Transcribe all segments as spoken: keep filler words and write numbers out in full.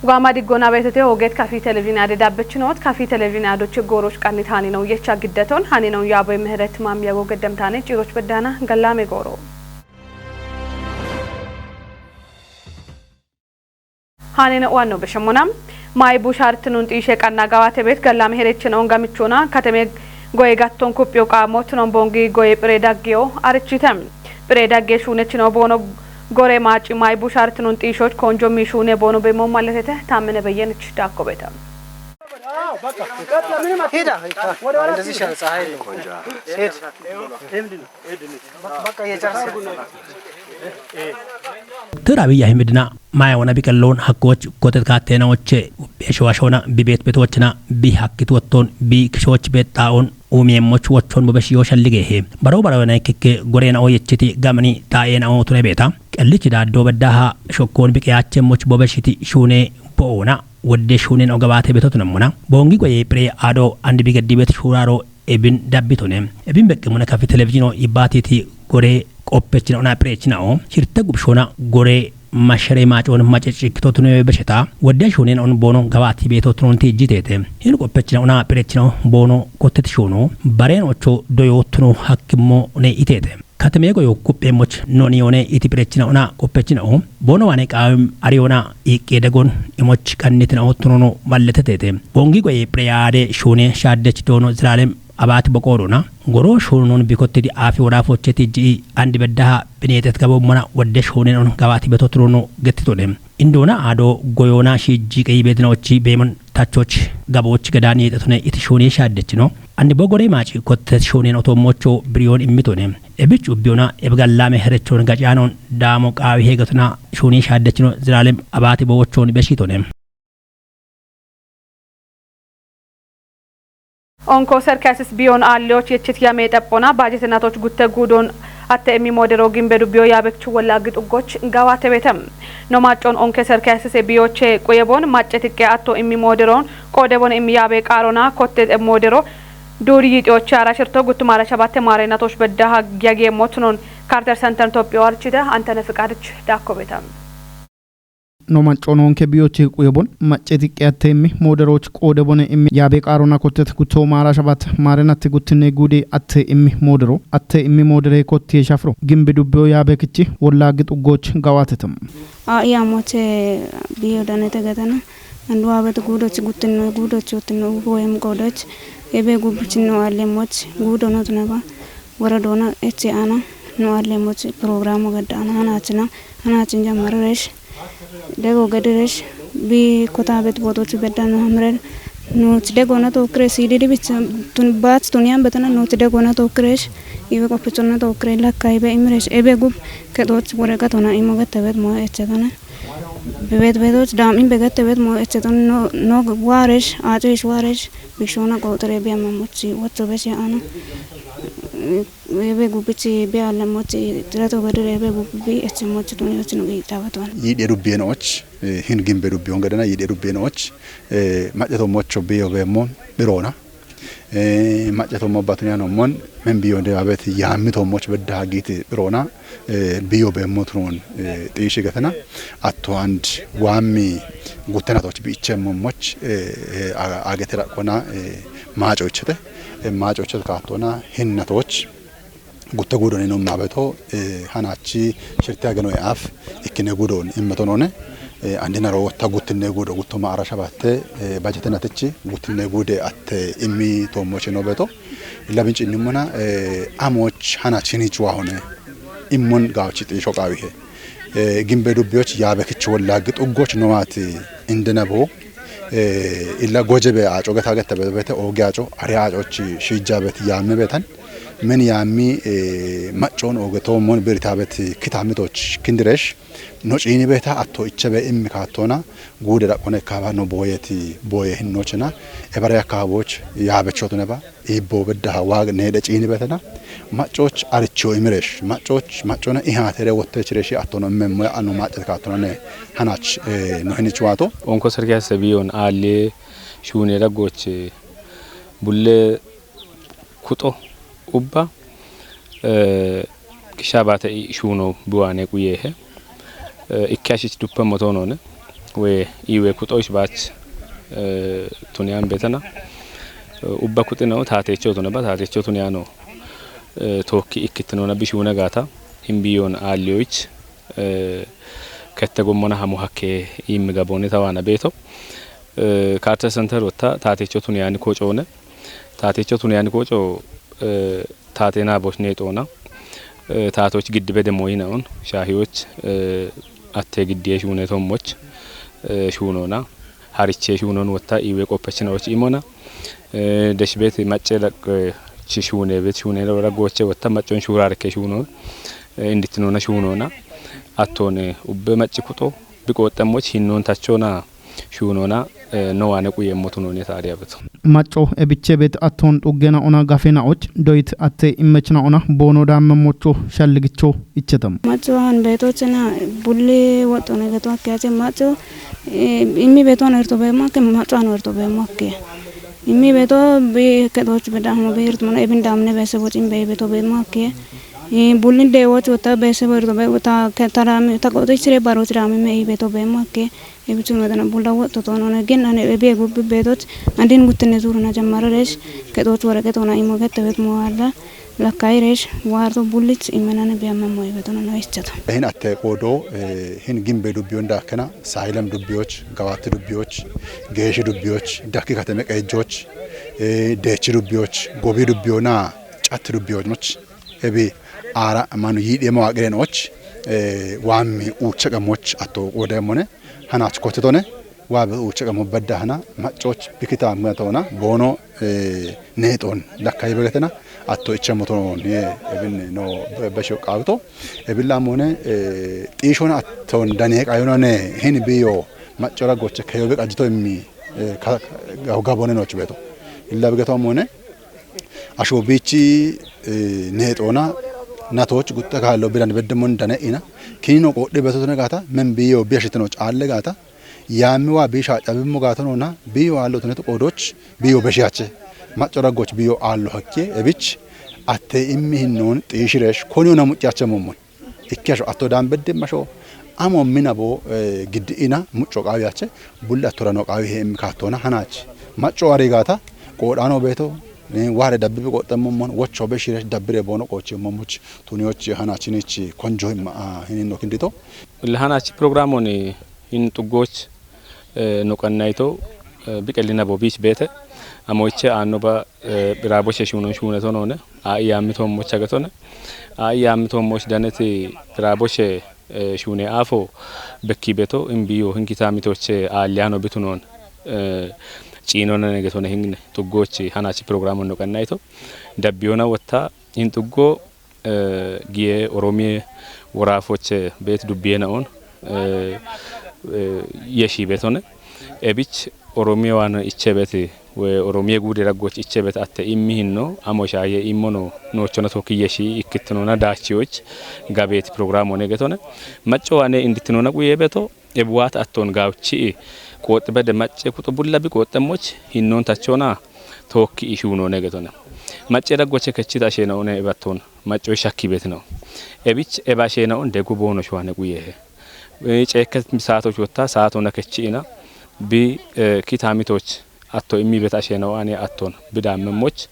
Waama diggoona beetete hoogeet kafi televizhiine ade dabbechinoot, kafi televizhiine adoche gooroch qannit haaninoon yecha giddeton haaninoon yaaboy ምህረት ማሚያጎ ገደምታኔ ciiroch beddaana gallaame gooro. Haanino uwanno beshemmona. Mayi bushaartinoon xiishe qanna gawaate beet gallaame herechinoon gamichoona kateme goye gatton kuphiyo qaammootinoon boongi goye phire daggiyo arichite. Phire dagge shuunechino boono gore maaci mayi bushaartinoon xiishoch koonjo mi shuune boono beemmo malletete Taammene Beyyenech daakko beeta. ሄዳ እንደዚህ ይሻላል። ፀሐይ ነው። ሄድ። በቃ እየጨረሰ Tira Abiy Ahmedna maya wona biqelloon hakkoch kotet kaatteena oche ubbe showashona bi beet betochna bi hakkit wotton bi kishoch beet xaa'on umiyeemmoch wochon bobesh yoo shalligeehe. Baroo baroo na ikkikke goreena ooyechiti gamani taa'eena ootune beeta. Qellich daaddoo beddaha shokkoon biqeyaachemmoch bobeshiti shuune bo'oona. Wodde shuunen ogabaate betotunammona. Boongi goye phire aado andi bigeddibet shuuraaro ebin dabbitone. Ebin beqqimona kafi televizhiino yibbaatiti gore qoppechina ona phirechinao. Shirte gubshoona gore mashere maacoon mace cikkitotune besheta. Wodde shuunen on boono gabaati beetotunoon tiijjiteete. Hin qoppechina ona phirechinao boono kotteti shuuno. Bareen ocho doyootuno hakkimmo ne iteete. Kateme goyo kupheemmoch noni yoone iti phirechina ona qoppechina o. Boono waane qaawim ariyoona iqqee dagoon imoch qannitina oottunono malleteteete. Boongi goye phire yaade shuune shaaddech doono Ziraalem Abaati boqoodona. Goroo shuununoon bikottidi aafi wodaafocheti ji'i andi beddaha bineexet gaboommona wodde shuunen on gabaati betotunono gettitone. Indoona aado goyoona shiijji qeyi beedinochi beemon tachoch gabooch gadaa niixetune iti shuuni shaaddechino. Andi bogore maaci kottes shuunen otoommocho biriyoon immitone. Ebich ubbiyoona ebgallaame herechon gacaanoon daamo qaawi heegatona shuuni shaaddechino Ziraalem Abaati bowochoon beshitone. Onko serkasis biyon aalleoch yechit yame xaphona baajetenatoch gutte guudoon atte immi moodero gimbe dubbiyo yaabekchu wolla gixuggoch gawaate beetem. No maccon onke serkasis biyoche quyebon macce tiqqe atto immi mooderoon qoodebon immi yaabe qaarona kotte moodero duuri yiixiyoche arashirto guttumara shabatte maareenatoch beddaha yageemmotunon Karter Senter Tophiyo archite Antene Fiqaadich daakko beetem. No macconoonke biyochi quyebon macce tiqqe atte immi mooderoch qoodebone immi yaabe qaarona kottet gutto maara shabat maarenatti guttinne guude atte immi moodero atte immi moodere kottiye shafro gimbe dubbeyo yaabe kichi wolla gixuggoch gawaatetem. A iya moche biyo danete gatana andu abet guudoch guttinno guudoch uttinno ubo em qodoch ebe gubichinno alle moch guudono tunaba wara doona eche ana no alle moch programo gadda ana anachina anachin jammaresh dego gadiresh bi kotabet botoch bedda no hamrer no dego na tokre sididi bich tun bat tuniyan betana no dego na tokresh ibe kopichon na tokre lakka ibe imresh ebe gub kedoch wore gatona imo gattebet mo eche dona bebet bedoch dam in begattebet mo eche don no no waresh ajesh waresh bishona qotere be amma mochi wotto beshe ana Ebe gubbichi be alla mochi tirato gadire ebe gubbi eche mochi tuni ochi no gi tabaton. Yiidhe dubbiyen och, eh, hin gimbe dubbiyon gadana yiidhe dubbiyen och, eh, maccato mocho biyo be mon birona. Eh, maccato mo batuniya no mon men biyo de abet yammi to moch bedda giti birona. Eh, biyo be motunon, eh, xiishi gatana. Atto and waammi guttanatoch bi ichemmo moch, eh, eh, a-, agetera kona, eh, maaco ichete. Eh, maaco ichete kattona hinnatoch gutta guudon inumma beto, eh, hanachi shirte ageno yaaf ikkine guudon immetonone, eh, andinaro wotta guttinne guudo guttoma ara shabatte, eh, bajetenatichi guttinne guude atte immi toommoche no beto. Illa binci inimmona, eh, amoch hanach hinichi wahone immon gawchi xiisho qaawihe. Eh, gimbe dubbiyoch yaabe kich wolla gixuggoch nomati indinabo, eh, illa gojebe aco geta getta bete ooge aco, are acoch shiijjabet yaamme betan. Men yaammi, eh, maccon ooge to mon beritabet kitamitoch kindiresh. No ciini beeta atto ichebe immi kaattona guude dhaqqone kaaba no booyeti booye hinnochena. Ebare akaaboch yaabechotuneba iibbo beddaha waag needhe ciini beetena. Maccoch aricho imiresh. Maccoch maccona ihaatere wotte chireshi attono immemmo ya'anno maccete kaattona ne hanach, eh, no hinich waato. Onko serkiyase biyon aalle shuune daggoche bulle kuxo ubba, eh, kishaabate i-, shuuno biwaane quyeehe, eh, ikke ashich duppe motoonone. Woy iwe kuxoch bach tuniyan betana. Ubba kuxi no tatecho tuna ba tatecho tuniyano toki ikitino na bishuna gata imbiyon alyoich kette gommona hamu hakke immi gabone tawana beto. Karta center wota tatecho tuniyani kocone. Tatecho tuniyani koco tatena bosh ne xona. Tatoch giddi bede moyina on shahiyoch atte giddiye shune tommoch shunona. Hariche shunon wotta iwe qoppechina och imona. Deshbet macce laq chi shune bet shune ra goche wotta maccon shurarke shunon. Indittinona shunona. Attone ubbe macci kuxo biqoxxemmoch hinnon tachona shuunona no waane quyeemmotu noone taariya beto. Macco ebiche bet atton xuggena ona gafena och doyit atte immechna ona boono daamme mocho shalligicho ichetam. Macco han beetochena bulli woxxone geto akkeyache macco immi beeto han erto beemmo akke macco han erto beemmo akke. Immi beeto bi kexoch bedahmo bi erto mona ebin daamne beese bocin bey beeto beemmo akke. Bulli deewoch wotta beese bo erto be ta tarami ta qoxoch sire baroch raami me ibeto beemmo akke. Ebichun wedana bulla woxxotoonone gin ane ebi egubbi beetoch andin guttene zuuruna jammararesh kexoch woreqetoona imo gettebet mowaalla lakkairesh waarto bullich immenane biyamma moybetonana ischata. Hin atte qoodo hin gimbe dubbiyon daakkena saayilem dubbiyoch gawaatti dubbiyoch geeshi dubbiyoch dakki kateme qeejjoch deechi dubbiyoch gobi dubbiyona catti dubbiyoch noch ebi aara manu yiidhiyemo waaqiren och waammi uucha qamoch atto qoodayemmone. Hanach kottitone waabe uucha qamo badda hana maccoch bikita mgatona boono neexon dakkayi begetena atto ichemmotonon ye ebin no besho qaawito. Ebillamone xiishona atton dane qayonone hin biyo maccora goche keyobe qajjito immi gabone noch beeto. Illa bigetomone asho bichi neexoona natoch guxxe kaallo bilan beddemmon dane'ina kinino qoodhi betotone gaata men biyo biyashitino caalle gaata yaammiwa biisha cabimmo gaatonona biyo aallotonetu qoodoch biyo beshiyache macco raggoch biyo aallo hakke ebich atte immi hinnoon xiishiresh koniyona mucciyache mommon. Ikkiyasho atto daan bedde masho amo mina bo giddi ina mucco qaawi ache bulle attora no qaawi he immi kaattona hanach macco ari gaata qoodhano beeto waare dabbibi qoxxemmommon wocho be shiresh dabbire boono qoochi mommuch tuniyoch hanachinich konjo himma hininno kindito. Illa hanach programon hin xuggoch no qannayto biqellina bo biich beete amoiche aanno ba biraaboshe shuunon shuuneto noone ai yaammitommoch agetone ai yaammitommoch daneti biraaboshe shuune aafo bekki beto imbiyo hin kitamitoche aalliyano bitunoon ciinonane getone hin xuggoch hanach programon no qannayto dabbiyona wotta hin xuggo giye oromiye woraafoche beet dubbiye na'on yeshi betone ebich oromiye waan iche beti we oromiye guude raggoch iche bet atte immi hinno amo shaaye immono noochona tokki yeshi ikkittinona daachiyoch gabeeti programone getone macco waane indittinona quye beto ebuwaat atton gaawchi qooxi bede macce kuxo bulla bi qooxxemmoch hinnoon tachona tookki ishuunone getone macce raggoche kechita asheena one ebatton maccoy shakki betino ebich eba asheena on degu boono shuwane quyehe ceekket saatoch wotta saatona kechi'ina bi kitamitoch atto immi bet asheena ane atton bidaamemmoch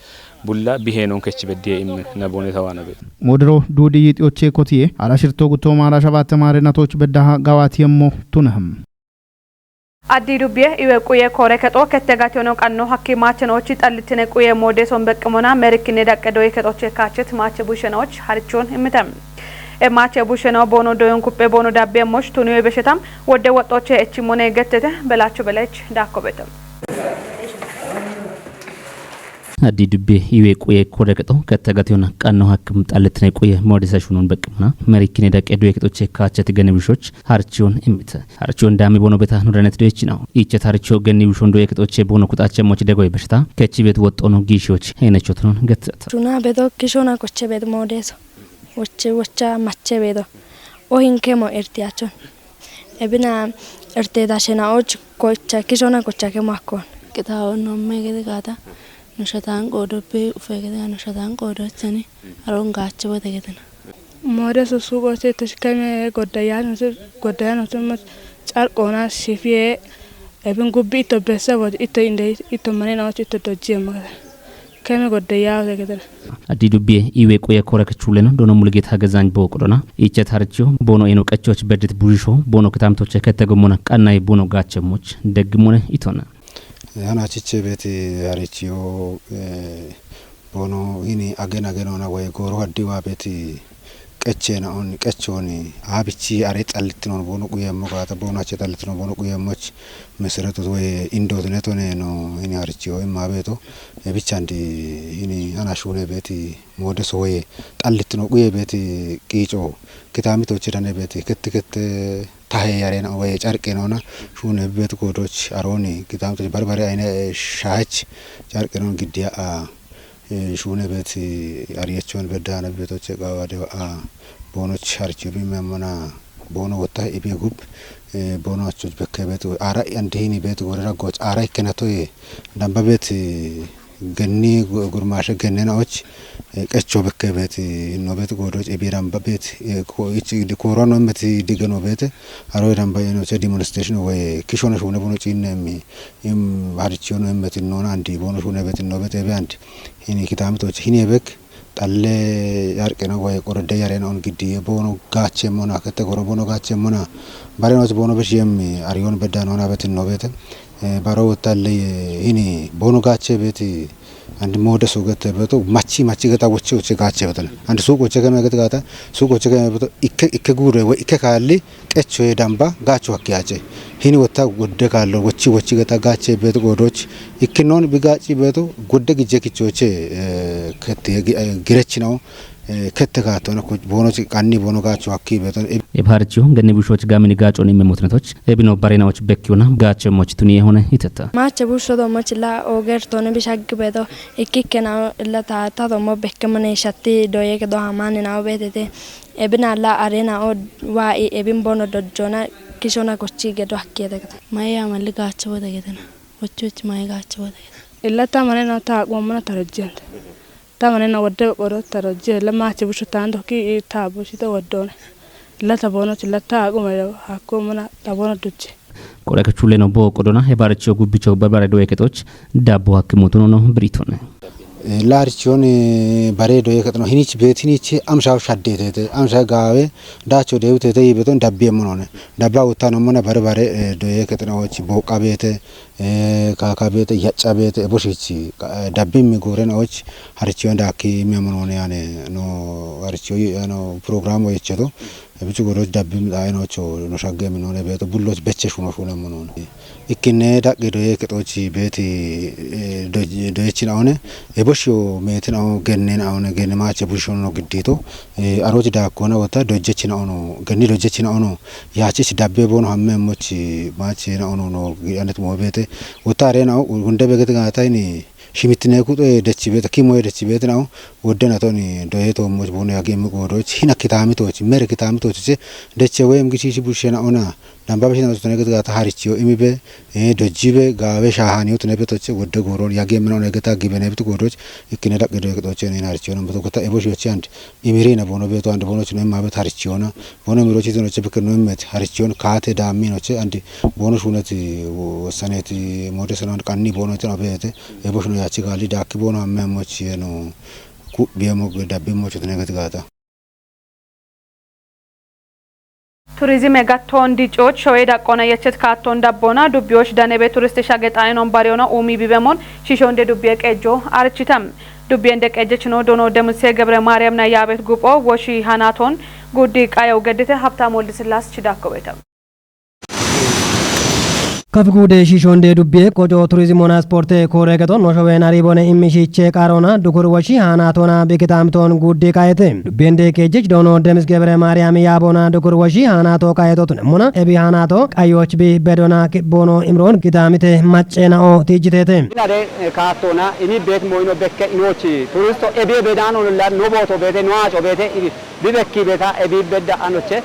bulla biheenon kechi beddiye immi nabone tawaana be modero duudi yiixiyoche kotiye ara shirto gutto maara shabatte maare natoch beddaha gawaati yemmo tunaham Addi dubbiye iwe quye koore kexo kette gatiyono qanno hakki maache noochi xallitine quye moode sombeqqimona merikkinne daqqe doyi kexoche kaachet maache bushenoch harichon immite. E maache busheno boono doyon kuppe boono dabbiye moch tuniyo beshetam wodde woxxoche echimmone gettete belacho belech daakko beto. Addi dubbe iwe quye kore kexo ketta gatiyon qanno hakkim xalletine quye moodisa shunon beqqimana merikkine daqqe duye kexoche kaachati gane bishoch harchiyon immite. Harchiyon daami bono beta nudanet doyechinaw. Ichet harchiyo genni bishon duye kexoche bono kuxache moch degoy beshta kechi bet woxxono giishoch henechotonon gettata. Shuna beto kishona koche bet moodeso. Woche wocha mache beto. O hinkemo ertiyachon. Ebina erteta shena och kocha kishona kocha kemo akkon. Qixaawo nomme gede gaata nu shatan qoodoppe ufe gede nu shatan qoodochani haron gaache wote gedena. Moode susu gote to shikame godaya no, godaya no to mo carqona shifie. Ebin gubbi ito bessa wod ito inde ito mane na ito dojje magata. Kame godaya o gata. Addi dubbiye iwe quye kora kachuleno dono mulgeta hagazany bo qodona. Ichet harcho bono eno qachoch bedit buisho bono kitamtoche ketegomona qannay bono gachemoch degmone itona. Hana chiche beti harichiyo, eh, bono hini agen agen ona waye goro haddi wa beti qechena on qechoni abichi are xallitino bono quyemo gata bono ache xallitino bono quyemo ch mesereto waye indo ne to ne no hini harichiyo imma beto e bichandi hini hana shune beti modeso waye xallitino quye beti qicho kitamito chidane beti kette kette tahe yarena waye carqe nona shune bet godoch aroni kitamito barbare ayne shahach carqe non gidiya a shune bet ariyachon bedana betoche gawade a bonoch harchi bi memona bono wota ibi gub bono achoch bekke bet ara andini bet gorera goch ara ikena toye damba bet Genni gu-, gurmashe gennen och, eh, qecho bekke bet, eh, no bet godoch ebi damba bet, eh, ko-, ich, di koro no met digeno bet, aro damba eno che demonstration we kishona shune bono chinne mi, im harichiono em bet no andi bono shune bet no bet ebe and. Hini kitamito hini ebek, talle yarqeno we korode yaren on gidi bono gache mona, kete goro bono gache mona. Bare no bono beshiem, arion bedda no na bet no bet. Eh, baro wotalle, eh, hini bono gache beti and mode sugete beto machi machi geta woche woche gache beto and suq woche keme geta gata suq woche keme beto ikke ikke gure we ikke kalli qecho e damba gacho hakkiyache hini wota godde kallo wochi wochi geta gache beto godoch ikke non bi gachi beto godde gije kichoche, eh, kete gi-, eh, girechinawo Eh, kette kaatona ku bono ci qanni bono gaacho hakki beton. Eb- Ebharchu genne bushoch gamini gaacho ni memotnetoch ebino barenaoch bekkiona gaacho moch tuni ehone itetta. Mache busho do moch la oger tone bishaggi beto ikkikkena la ta ta do mo bekke mane shatti doye ke do hamani na obetete ebina la arena o wa i ebin bono dojjona kishona gochi gedo hakkiyete kata. Maya malli gaacho boda gedena. Wochi wochi maya gaacho boda gedena. Illa ta mane na ta aqwa mana tarajjante. Tamane na wadde qoro tarojje la mache bushu tando ki tabu shita waddone. La tabono la ta guma hakko muna tabono dujje. Kore ka chule no bo kodona he bare cho gubbi cho barbare do eketoch dabbo hakki mutuno no britone. Eh, larchon, eh, bare do eketono hinich bet hinich amsha shadde tete amsha gawe dacho de tete ibeton dabbi monone. Dabba utano mona bare bare, eh, do eketono chi bo qabete. Eh, kaka bete yacca bete e boshichi, eh, dabbimmi goren och harichiyon dakki memonone ane no harichiyo ano program o yecheto e bichu goroch dabbim da eno cho no shagge minone beto bulloch beche shuno shune monone ikkine daqqi doye ketochi beti, eh, do doyechina one e boshiyo metina o gennen aone genne mache bushono giddito. Eh, aroti dakkona wota dojjechina ono genni dojjechina ono yachich dabbe bono hamme mochi machena ono no anet mo bete wota arena o gunde begete gata ini shimitine kuto e dechi bete kimo e dechi bete na o wodde na toni doye to moch bono yagi emi godoch hina kitami tochi mere kitami tochi che deche wem gichi bushena ona damba bishena to ne gata harichiyo imi be, eh, dojji be gawe shahani to ne betoche wodde goron yagi emi ona gata gibe ne betu godoch ikkine daqqi doye toche ne harichiyo na betu gata e boshiyo chand. Imirina bono beto ande bono chino emma bet harichiona. Bono miro chito no chepeke no emmet harichion kate da mino che ande bono shuneti wosaneti mode sanan kanni bono tena bete e boshono yachi gali dakki bono amme mochi eno ku biemo dabbi mochi tene gati gata. Turizime gattoon dicoch showee daqqoona yechet kaattoon dabboona dubbiyooch danebe turisti shage xaayinoon bariyoona uumi bibemon shishoonde dubbiye qeejjo arichitam. Dubbiyende qeejjechino dono Demise Gebre Maariyamna yaabet gupho woshi hanaatoon guddi qayew geddite Habtaam Wolde Sillaas chidaakko beetam. Kafi gude shishonde dubbiye qoco turizimona sporte kore gato no showen aribone immi shiche qarona dukur washi hana tona bikitaamton guddi qayete. Dubbiyende kejech dono Demis Gebre Maariyam yaabona dukur washi hana to qayeto tunemona ebi hana to qayoch bi bedona bono imron kitamite maccena o tijitete. Inade, eh, kaatona imi bet moino bekke inochi turisto ebi bedano la no boto bete no acho bete ibi bibekki beta ebi bedda anoche.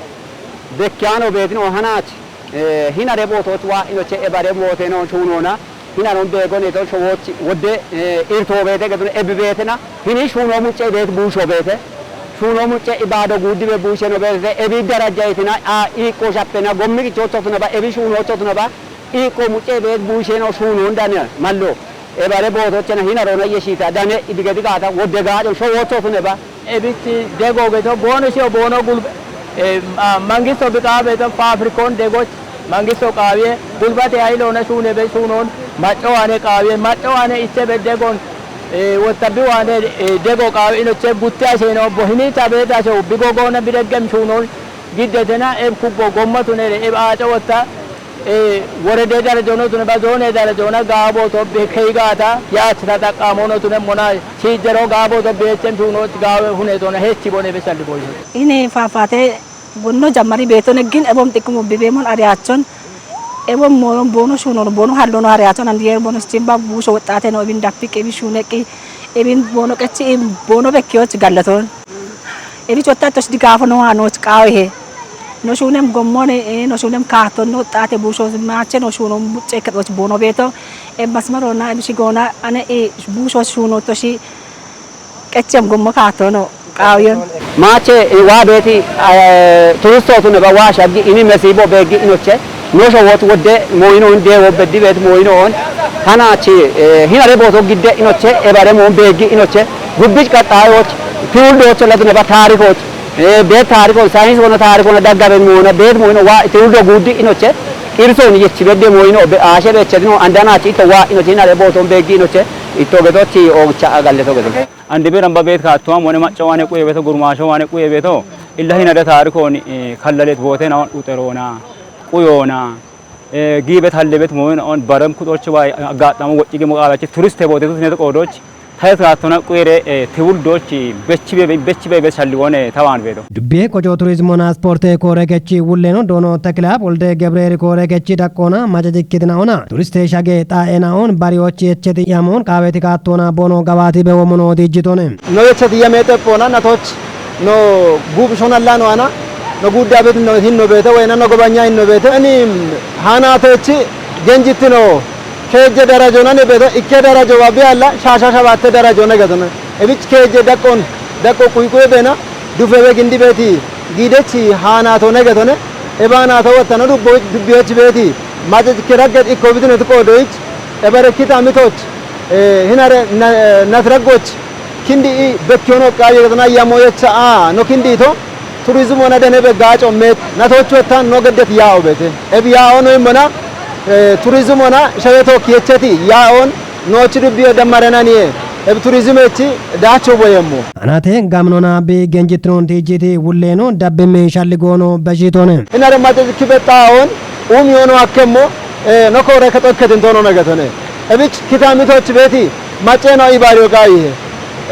Bekki ano betin o hanach. Eh, hinare botoch wa inoche ebare mote non shunona. Hinaron begone to showoch wodde, eh, irto bete gedun ebbi betena. Hini shuno mucce bet busho bete. Shuuno mucce ibaado guuddibe buusheno beete ebi darajja itina a iiqqo shappena gommi qichoochotunaba ebi shuunoochotunaba iiqqo mucce beet buusheno shuunoon dane mallo. Ebare bootochena hinarona yeshiita dane idigedi gaata wodde gaadon showoochotunaba. Ebichi dego geto boono shiyo boono gulbe, eh, ma-, mangisto biqaabeto faafrikoon degoch mangisto qaawiye gulbate hayilona shuunebe shuunoon macco waane qaawiye macco waane ichebe degon, eh, wottabi waane, eh, dego qaawi inoche gutte asheeno bohini tabeeta ashe ubbi gogoona bideggem shuunoon giddetena eb kubbo gommatunere eb aaco wotta, eh, worede darajoonotune ba zoone darajoona gaabooto be kei gaata yaachita xaqqaamoonotune mona shiijjero gaabooto beechem shuunooch gaawe huneetoona hechi bone be shalli boyyo. Ine faafate gonno jammari beetone gin ebom xiqqumu bibeemon ariyaachon ebom mooron boono shuunono boono hallono ariyaachon andiyeer boono schimba buusho woxxaate no ebin dappiq ebi shuuneqqi ebin boono qechi boono bekkiyoch gallaton. Ebi chotta tosh digaafo no anoch qaawehe. No shuunem gommone, eh, no shuunem kaatton no woxxaate buusho maache no shuuno mucce kexoch boono beeto. E masmarona ebi shigoona ane, eh, buusho shuuno toshi qechem gommo kaattono qaawiyon. Maache, eh, waa beeti, eh, turistootuneba waa shaggi ini mesiibo beeggi inoche, no showooch wodde mooyinoon deewo beddi beet mooyinoon, hanaachi, eh, hinare booto gidde inoche, ebare moon beeggi inoche, gubbich qaxxaayoch, tiwuldoocho laduneba taarikooch, eh, beet taarikoon, saayinsi wona taarikoona daggaben moona, beet mooyino waa tiwuldo guuddi inoche, qirsoon yechi bedde mooyino be-, aashe beechedino, andanaachi itto waa inoche, hinare bootoon beeggi inoche, itto getochi oogicha agalleto geto. Andi biran ba beet kaattuwam wone macco waane quye beto, gurmaasho waane quye beto, illa hinade taarikoon, eh, kallalet boote naon uxeroona, quyoona, eh, giibet hallebet mooyina on barem kuxoch ba aggaxxamo woccigi muqaalachi turiste boote tut net qoodoch, tayet kaattona quyere, eh, tiwuldoch bechibe, bechibe be shalliwone tawaan beto. Dubbiye koco turizmona sporte koore kechi wulleno doono Tekilab Wolde Gebreeri koore kechi daqqoona macajikkitinaona turiste shage xaa'enaon bariyochi echeti yamoon qaaweti kaattoona boono gawaati bewomono diijjitone. No yecheti yame xephoona natoch no guub shonalla no ana no guudda bet no hinno beete wayna no gobanya hinno beete. Ani haanaatochi genjittino keejje darajo nane beeto ikke darajo wa biyalla shaasha shabatte darajo ne getone. Ebich keejje daqqon daqqo quyquye beena dufebe gindi beeti giidechi haanaato ne getone. Eba haanaato wottano dubbo dubbiyoch beeti mace kiragget ikko bitinot qoodoyich ebare kita mitoch, eh, hinare na-, natraggoch kindi i bekkiyono qaye getona yamo yecha a no kindi to turizmona dene be gaaco met natoch wottan no geddet yaa'o beete. Ebi yaa'o no immona, eh, turizmona shawe took yecheti yaa'on noochi dubbiyo dammarenaniye. Ebi turizmechi daacho boyemmo. Anate gamnona bi genjitnon tijjiti wulleeno dabbimi shalligoono beshitone. Inare mace kibe xaa'on umiyono akkemmo, eh, no koore kexokketin tono negetone. Ebich kitamitoch beeti maceno ibaariyo qaayihe.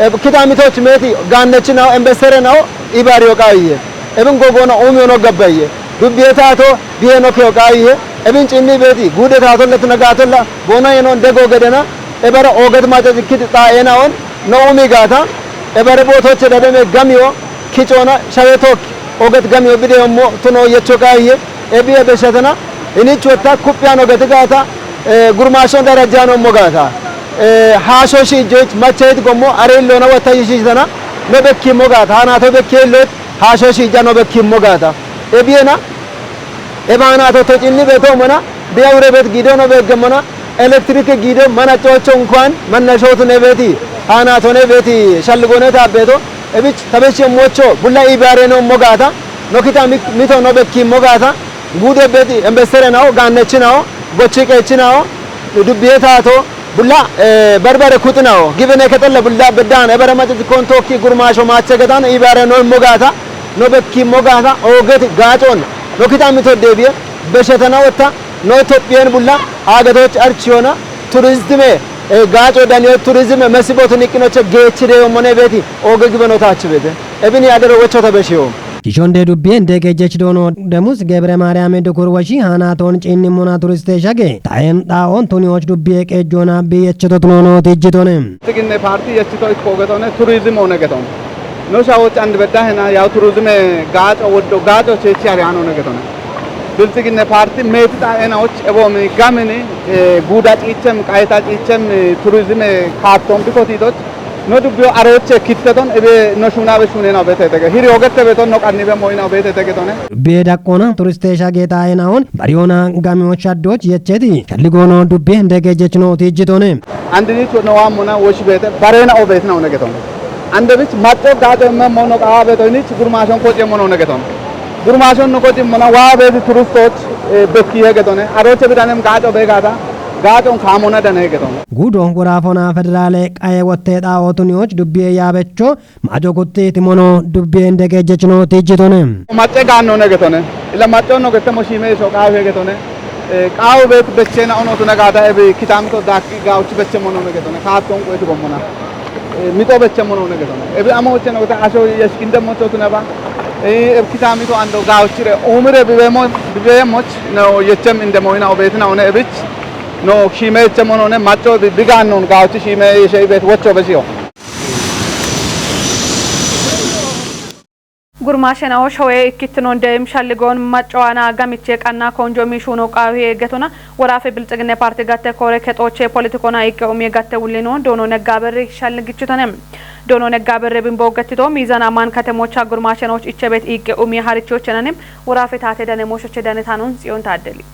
Eb-, kitamitoch meeti gaannechi nao embesere nao ibaariyo qaayihe. Ebin gogono umiyono gabbayihe. Dubbiye taato biyeno keyo qaayihe. Ebin cinni beeti guude taatolla tuna gaatolla boona yenon dego gedena ebara ooget mace ikkiti xaa'enaon no umi gaata ebare bootoche dademe gamiyo kicoona shawe took ooget gamiyo bideyommo tuno yecho qaayihe. Ebi ebeshatena inich wotta kuphiyan ogeti gaata, eh, gurmaashon darajjano immo gaata. Eh, haasho shiijjoyich machayit gommo are illona wotta yishiishitana no bekkimmo gaata. Haanaato bekkiyelloyit haasho shiijja no bekkimmo gaata. Ebiyena eba haanaato tocinni beetoomona biya wurebet giido no beeggemmona elektirike giido mana coocho inkuwan mannashootu ne beeti haanaato ne beeti shalligoone taabbeeto ebich tabeshi emmocho bulla iibaare no immo gaata. No kita mi-, mito no bekkimmo gaata. Guude beeti embesere nao, gaannechi nao, gochi qeechi nao, dubbiye taato, bulla, eh, barbare kuxi nao, gibene kexolla bulla beddan, ebere maceti kontookki gurmaasho maache getan ibaare no immo gaata, no bekkimmo gaata, oogeti gaacon, no kita mito deebiye, beshetana wotta, no Itophiyen bulla, aagetoch archiyona, turizime, eh, gaaco daniyo turizime mesibotu niqqinoche geechi deyommone beeti, ooge gibeno taachi beete. Ebini adero wechote beshiyo. Kishonde dubbiye nde qejjech doono Demus Gebre Maariyami dukur woshi haanaaton ciinnimona turiste shage. Taen xaa'on tuniyoch dubbiye qejjoona biyechetot noono tijjitone. Bilxiginne paarti yechito ikko getone turizim one getone. No shawoch and bedda hena yaw turizime gaaco woddo gaaco cheechi ariyaano ne getone. Bilxiginne paarti meeti xaa'enaoch ebomi gamini, eh, guuda ciichem, qayta ciichem, eh, turizime kaatton bikotitoch No dubbiyo aroche kitteton ebe no shunabe shunena obete tege. Hiri ogette beton no qannibe moina obete tege tone. Dubbiye daqqoona turiste shageeta ayinaon bariyoona gamiyo shaddoch yecheti. Shalligoono dubbiye ndege jechno tijjitone. Andinich no wammona wosh bete barena obet na one geton. Andebich matto gato me mono qawa beto inich gurmashon koce mono ne geton. Gurmashon no koce mona wa beti turistoch, eh, bekki he getone. Aroche bidanem gato be gata. Gaton kamona dane geton. Gudo gurafona federale qaye wotte xaotunioch dubbiye yabecho majo gutti timono dubbiye ndege jechno tijjitone. Macce ganno ne getone. Ila macco no gette mo shime so qawe getone. Eh, qawe bet bechena ono tuna gata ebi kitamito daki gauchi beche mono ne getone. Katon ko etu gomona. Eh, mito beche mono ne getone. Ebi amo cheno gata asho yeshkinde mocho tuna ba. Eh, ebi kitamito ando gauchire. Umire bibe mo, bibe moch no yechem inde moina obetina one ebich. No shime eche mono ne macco bi bigan non gauchi shime yeshe bet wocho besio. Gurmaashenao showe ikkittinon deem shalligoon maccowaana gamiche qanna konjo miishuno qaawi eeggetona woraafe bilxiginne paarti gatte koore kexooche politikona iiqqe umi gatte wullino doono neggaaberri shalligichitone. Doono neggaaberre bimbo gettito miizan amaan katemocha gurmaashenoch ichebet iiqqe umi harichochenanim woraafe taate dane mooshoche dane taanon tsiyon taaddeli.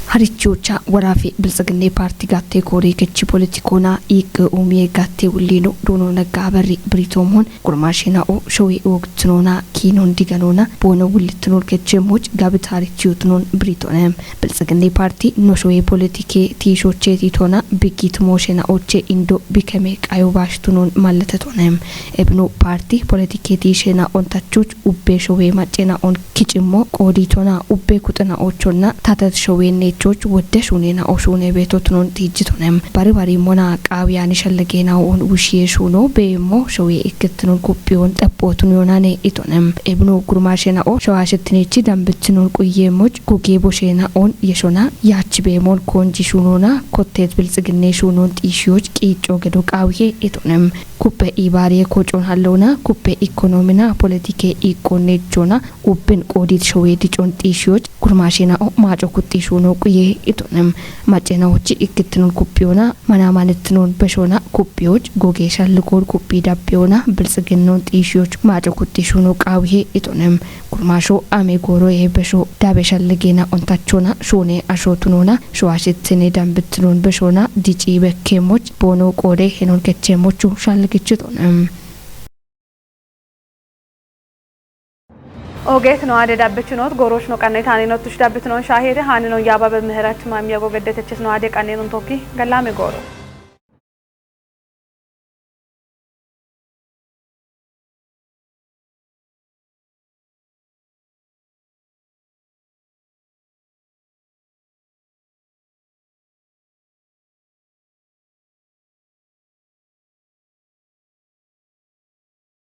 Harichocha woraafe bilxiginne paarti gatte koore kechi politikona iiqqe umi gatte wullino doono neggaaberri biritoomon gurmaashenao showe oogtinoona kiinon diganoona boono wullitinoon kechemmoch gabit harichiyotinoon biritoone. Bilxiginne paarti no showe politike tiishoche tiitoona biggit mooshenaoche indo bikeme qayo baashtunoon malletetoone. Ebino paarti politike tiishena ontachoch ubbe showe maccena on kicimmo qoodiitona ubbe kuxinaochonna tatat showenneechoch wodde shuuneenao shuune beetotunon tiijjitonem. Bari bari mona qaawiyani shallegeenaoon wushiye shuuno beemmo showe ikkittinon kuphiyoon xeppootuniyonane itonem. Ebino gurmaashenao showaashittinichi dambittinon quyeemmoch gugee bosheenaoon yeshona yaachi beemoon koonji shuunoona kotteet bilxiginne shuunoon xiishiyoch qiicco gedo qaawiye itonem. Kuppe ibaariye kocoon halloona kuppe ikonoomina politike iiqqoonneechoona ubbin qoodiit showe dicon xiishiyoch gurmaashenao maaco kuxxishuuno quye itonem. Maccenaochi ikkittinon kuphiyoona manaamanittinon beshoona kuphiyoch gogee shalligoon kuphi dabbiyoona bilxiginnoon xiishiyoch maaco kuxxishuuno qaawiye itonem. Gurmaasho ame gooroye besho dabe shalligeena ontachona shuune ashootunoona showaashittine dambittinon beshoona dicii bekkeemmoch boono qoode henon kechemmochu shalligichitonem. Ogeet no ade dabbitinoot gooroch no qanne taani nottush dabbitinoon shaahiire haani non yaababe miherach maamiyago geddetechis no ade qanne non tokki gallaame gooro.